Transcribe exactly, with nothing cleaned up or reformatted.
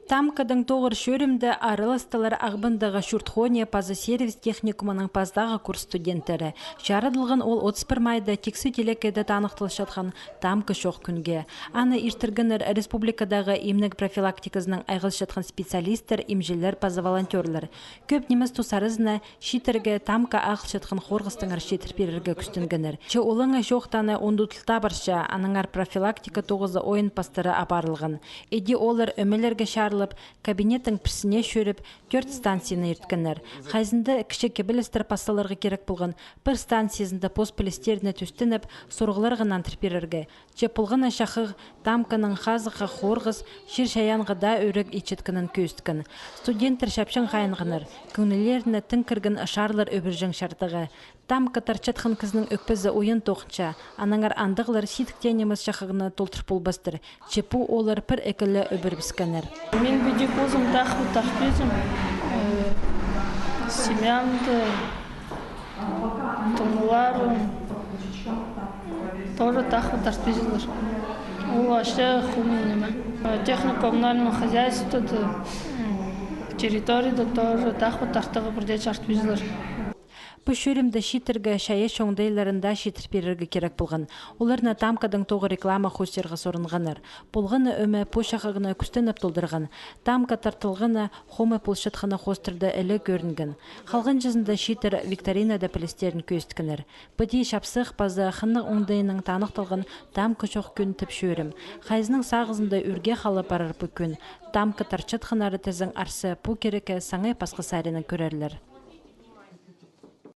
Тамкадаң тоғыр чӧрімде араластылар Ағбандағы чуртхония паза сервис техникумының пастағы курс студенттері. Чарыдылған ол отыс пір майда тиксі телекейде таныхталчатхан Тамка чох кӱнге. Аны иртіргеннер республикадағы имнег профилактиказынаң айғасчатхан специалисттер, имҷілер паза волонтёрлар. Кӧп нимес тус аразына чииттерге Тамка ағылчатхан хорғыстаңар читір пирерге кӱстенгеннер. Че олаңай чоохтаны ундутылта парча, аннаңар профилактика тоғызы ойын пастыра апарылған. Іди олар ӧмелерге чарылып, кабинеттің пірсіне чӧріп, тӧрт станцияны ирткеннер. Хайзында кічіг кибелістер пас саларға кирек полған, пір станциязында пос пілістеріне тӧстеніп, сурығларға нандыр пирерге. Че полған на чахығ Тамканың хазыхха хорғыс чир-чайаанға даа ӱрек итчеткенін кӧзіткен. Студенттер чапчаң хайынғаннар, кӧңнілеріне тың кірген ышаарлар ӱбірҷең чардығы. Тамка тарчатхан кізінің ӧкпезі уйан тоғынча, аннаңар андағлар сидік тее нимес чахығны толдыр полбастыр, че пу олар пір ікілі ӱбірібіскеннер. Мин піди позым тахпа тартпизым, э, семьямды, тумаларым тоже тахпа тартпизылар. Ол аще хумын ниме. Технико-коммунальное хозяйствода, м, территорияда тоже тахпа тартығы пірдее чартпизылар. Пу чӧрімде чииттерге чайаачы оңдайларын даа читір пирерге кирек полған. Оларны Тамкадаң тоғыр реклама хоостирға сурынғаннар. Полған на ӧме пу чахығны кӱстеніп толдырған. Тамка тартылғаны хомай полчатханы хоостырда іле кӧрінген. Халғанҷызында чииттер викторинада пілістерін кӧзіткеннер. Піди чапсых паза хынығ оңдайынаң таныхталған Тамка чох кӱн тіп чӧрім. Хайзының сағызында ӱрге халып парар пу кӱн. Тамка тарчатханнары тізең арса, пу кирекке саңай пасха саринаң кӧрерлер.